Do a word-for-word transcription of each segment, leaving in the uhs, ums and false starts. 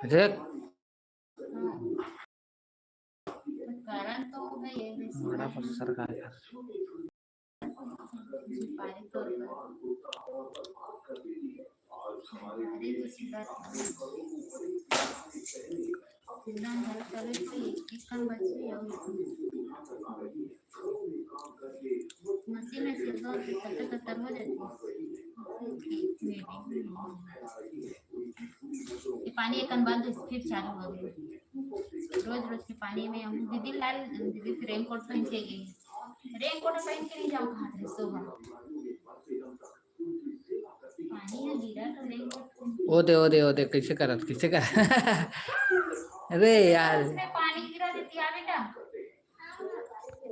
देख। हाँ। कारण तो है ये, जैसे बड़ा पर सरकार। सुपारी तोड़ कर। अरे, तो सीधा सीधा। ना, हर तरह से एक एक कम बचे और मशीन में से दो, तत्तर तत्तर हो जाती है। ये पानी एक बार तो फिर चालू हो गई। रोज रोज के पानी में हम दीदी लाल, दीदी raincoat पहन के गई। Raincoat पहन के नहीं जाओ कहाँ थे सुबह। पानी है गिरा तो raincoat पहन के। ओ दे, ओ दे, ओ दे, कैसे करत, कैसे कर? अरे यार। उसमें पानी गिरा देती है बेटा।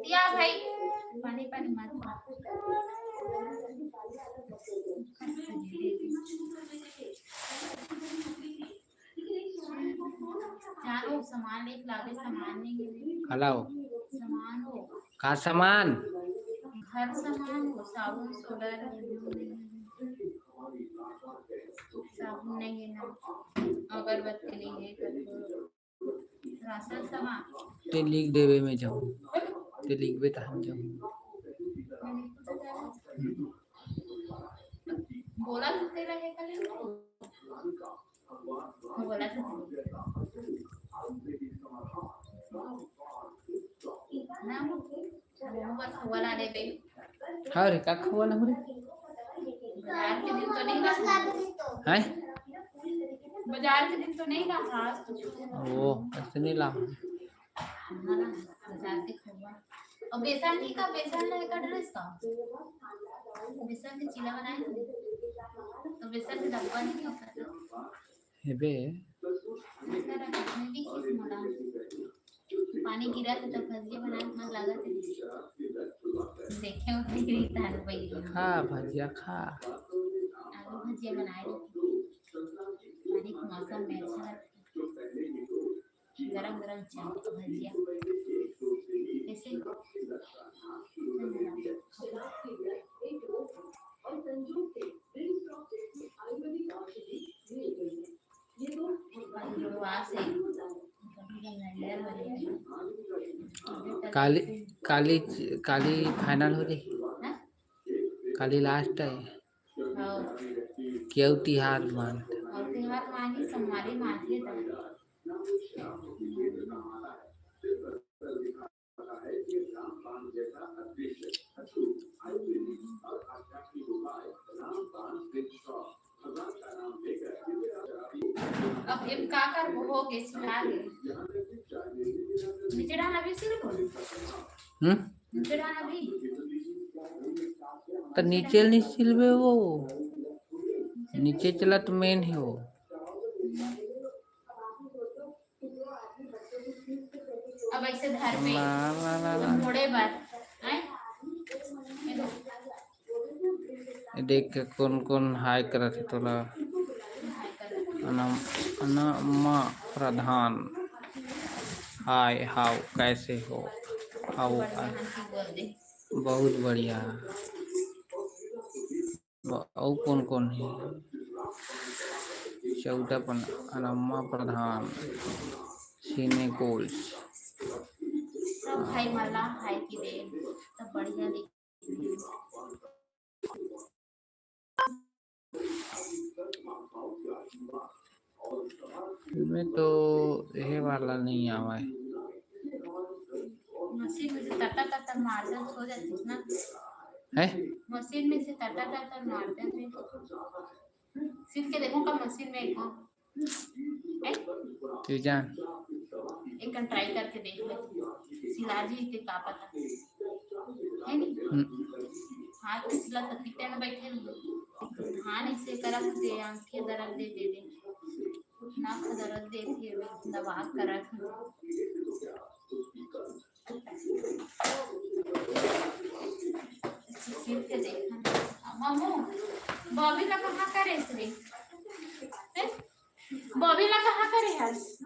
या भाई, पानी, पानी मत। चारों सामान एक लागे, सामान नहीं है। हेलो। सामान हो। का सामान? घर सामान हो, साबुन, सोडा, साबुन नहीं है ना, अगरबत्ती नहीं है, कपूर। राशन सामान। ते लिख देबे, मैं जाहूँ। ते लिखबे त हम जाहूँ। बोला तो तेरा है कल। बोला तो ना, वो बस बोला दे बे। हाँ रे, का खवाना हो रे? बाजार के दिन तो नहीं ला। हैं? बाजार के दिन तो नहीं ला, आज तो। ओ, ऐसे नहीं ला। हाँ ना, बाजार के खवा। और बेसन नहीं का, बेसन नहीं का dress का? बेसन के चीला बनाए थे। तो बेसन के डब्बा नहीं होता था। हेबे। बेसन रखा, मैं भी किस मोला। पानी गिरा थे तो भजिया बनाए, मन लगा थे। देखे हो, तेरी तार पई। खा भजिया, खा। आलू भजिया बनाए रहती। पानी के मौसम में अच्छा लगता है। गरम गरम चावल भजिया। कैसे? काली, काली, काली final हो रही। हाँ? काली last है। हाँ। केउ तिहार मान। और तिहार मानी, संगवारी मानी था। अब एम का कर हो के सुना दे। नीचे डाल अभी सिर को। हम्म? नीचे डाल अभी। तो नीचे नहीं सिलबे वो। नीचे चला तो main है वो। अब ऐसे धर पे ना, ना, ना, ना। मोड़े बर, हैं? ये लो। ये देख के कौन कौन hi करत हे तोला। हाय कर। अनम-, अनमा प्रधान। Hi, how, कैसे हो? How बढ़िया are? हंसी बोल दे। बहुत बढ़िया। ब-, अउ कौन कौन हे? चौदह पन-, अनम्मा प्रधान, सिने गोल्स। सब भाई मन ला hi की दे, सब बढ़िया दिख। में तो ये वाला नहीं आवा है। मशीन में से तटा तटा मार दे, सो जातीस ना। हैं? मशीन में से तटा तटा मार दे। सिल के देखो का मशीन में एक, हैं? तू जान। एक try करके देख ले। सिला जी के का पता। है नी? हम्म। हाथ में सिला तो कितने में बैठे हैं। धान ऐसे करत दे, आंखें दर्द दे दे दे। नाक दर्द देथे, दवा करत हूँ। सिर के देखा। मामू, बॉबी ला कहाँ करे रे? हैं? बॉबी ला कहाँ करे हस?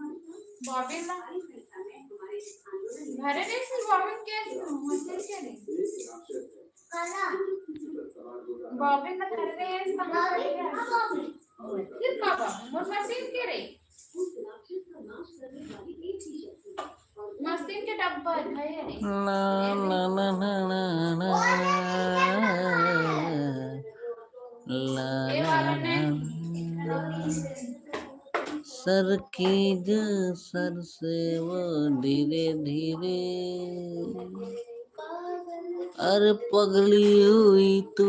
बॉबी ला घरे रे, बॉबी के मशीन के रे। बॉबी ला घरे रे, कहाँ करे हस? ये बाबा, मोर मशीन के रे। ना, ना, ना, ना, ना, ना। ला, ला, ला, ला। सर की जो सर से वो धीरे धीरे, अरे पगली हुई तू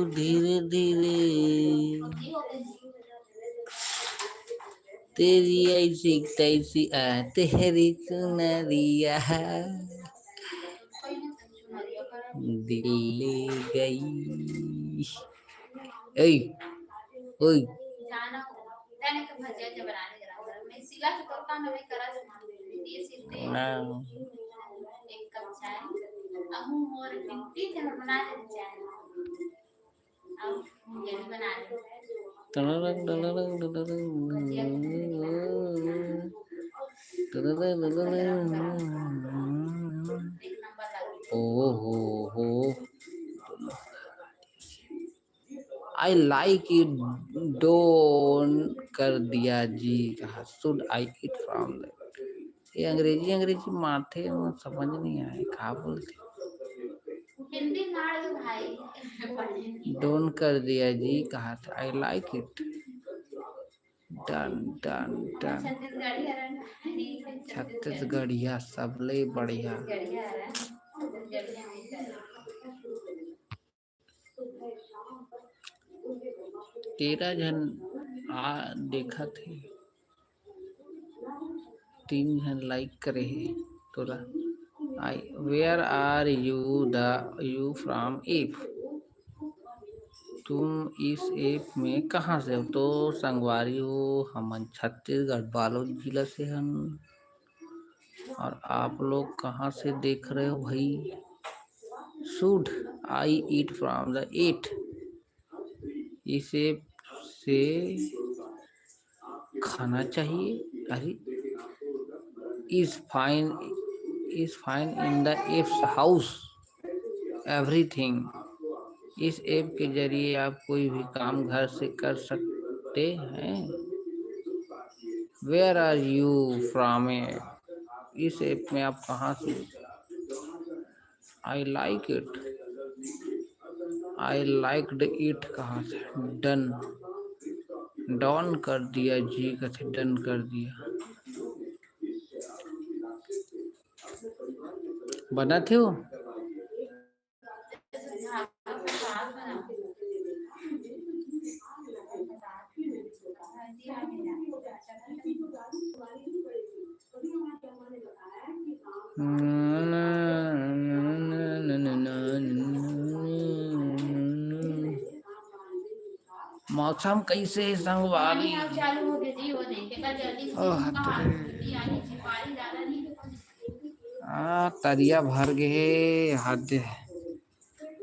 धीरे धीरे, तेरी ऐसी तैसी आ तेरी चुनरिया दिल ले गई। ओए, ओए। ना। ओहो हो। I like it, done कर दिया जी कहा, should I eat from the, ये अंग्रेजी, अंग्रेजी माथे में समझ नहीं आए, का बोलते? हिंदी मार दो भाई। Done कर दिया जी कहा था, I like it। Done, done, done। छत्तीसगढ़िया सबले बढ़िया। तेरह झन आ देखत हे, तीन झन like करे हे तोला। I, where are you the, you from if? तुम इस ऐप में कहाँ से हो? तो संगवारी हो, हमन छत्तीसगढ़ बालोद जिला से हन। और आप लोग कहाँ से देख रहे हो भाई? Should I eat from the eight? इस ऐप से खाना चाहिए। अरे, is fine, is fine in the app's house everything। इस ऐप के जरिए आप कोई भी काम घर से कर सकते हैं। Where are you from app? इस ऐप में आप कहाँ से? I like it, I liked it कहा था। Done, done कर दिया जी कथे, done कर दिया। बनत हे वो? मौसम कैसे हे संगवारी? ओह, आ, तरिया भर गे हे, हद।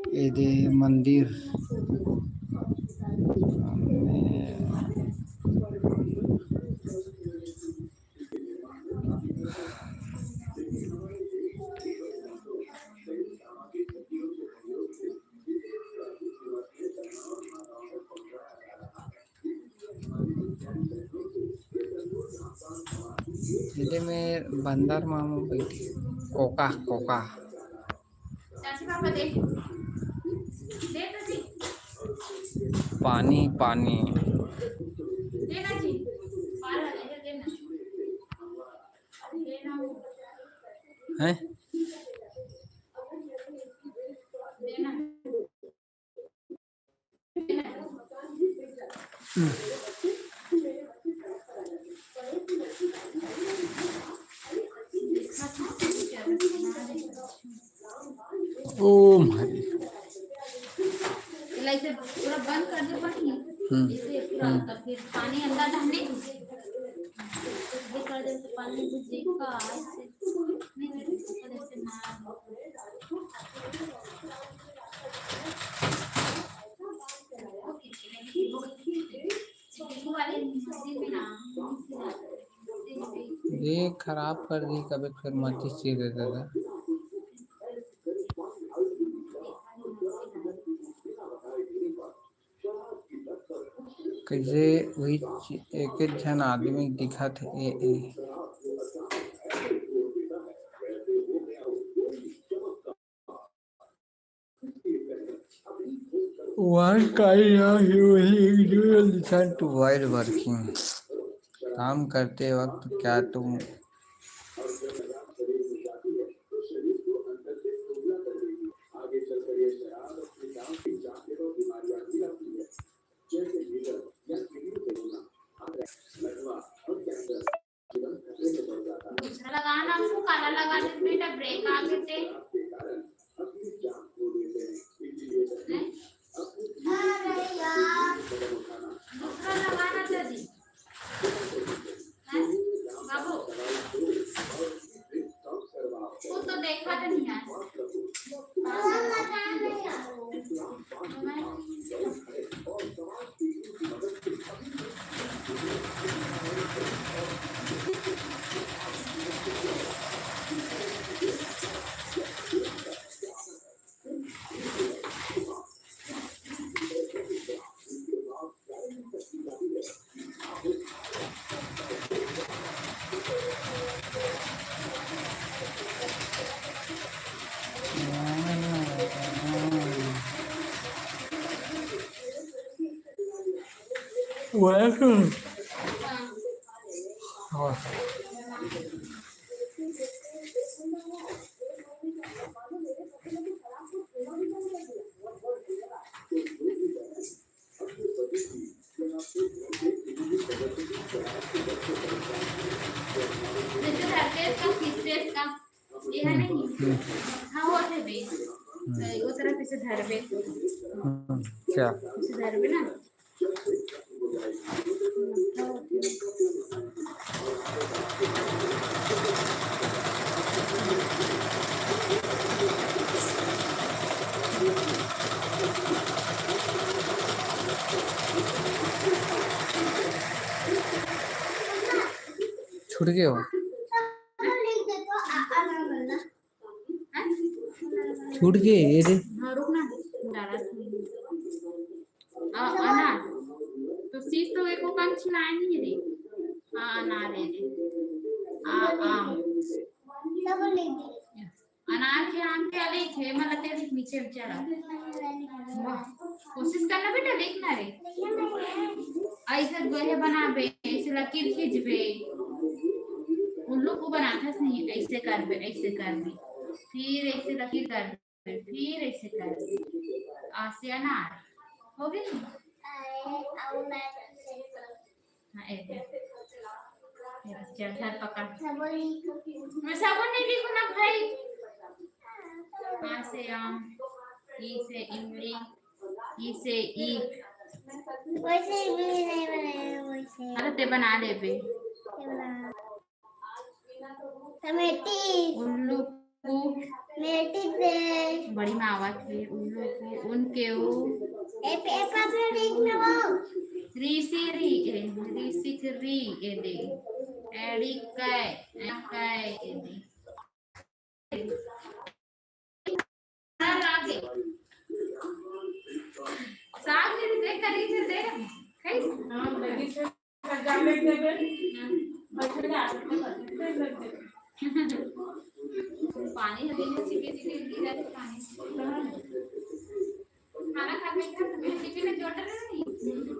ए दे मंदिर। एदे में बंदर मामा बैठे, कोका, कोका। पानी, पानी। हैं? ओम हरि। इसे पूरा बंद कर दे पानी। हम्म। इसे पूरा हम्म। तब फिर पानी अंदर ना नहीं घुसे। ये कर दे तो पानी घुस जाएगा। ऐसे नहीं घुसेगा, ऐसे ना। ये खराब कर दी कभी, फिर माचिस चाहिए दादा। कैसे वही एक एक झन आदमी दिखत हे। ए, ए। What kind of you listen to while working? काम करते वक्त क्या तुम दूसरा लगाना, हमको काला लगा दे बेटा, ब्रेक आ गए थे। हैं? दूसरा लगाना था जी। हैं? बाबू, वो तो देखा तो नहीं आज। Welcome. जैसे धरते इसका, खींचते इसका, ये है नहीं? हाँ, वो थे बे। तो वो तरफ इसे धरबे। हम्म, अच्छा। इसे धरबे ना। छूट गए हो? छूट गए ये रे। हाँ, रुक ना, डाला था। आ, अनार। तो शीश तो एको काम छिनाए नहीं रे। हाँ, अनार है रे। आ, आम। अनार के, आम के अलग है, मतलब तेरे नीचे में चला। वाह, कोशिश करना बेटा, देखना रे। ऐसे गोहे बनाबे, ऐसे लकीर खींचबे। उल्लू को बनाथस नहीं, ऐसे करबे, ऐसे करबे, फिर ऐसे लकीर करबे, फिर ऐसे करबे। आ से अनार हो गई। हाँ, ऐसे। चल, धर पकड़। मैं साबुन नहीं लिखू ना भाई। आ से आम, ई से इमली, ई से ईख। वैसे इमली नहीं बनाया, वैसे। अरे ते बना लेबे। ये बना। टमेटी। उल्लू को। मेटी पे। बड़ी मावा थे, उल्लू को, उनके ऊ। ए पे, ए पापा देख ना वो। रीसी री, ए, रीसी के री, ए दे। एड़ी कै, ए कै, ए दे। साग दे दे, करी दे दे। खाइस? हाँ, लगी से सजा ले दे दे। पानी हल्दी में चिपे चिपे गिरा थे पानी। खाना खा के इतना तबीयत चिपे में जोड़ रहे नहीं।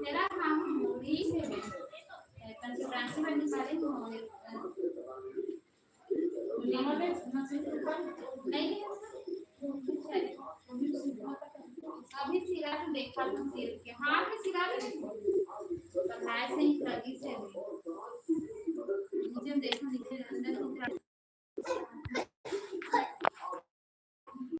तेरा काम यही से है। कंसल्टेंसी बनने वाले हो। नहीं, अभी सिरा तो देखा था सिर के, हाथ में सिरा भी नहीं था। तो हाय से ही लगी से भी। मुझे देखो,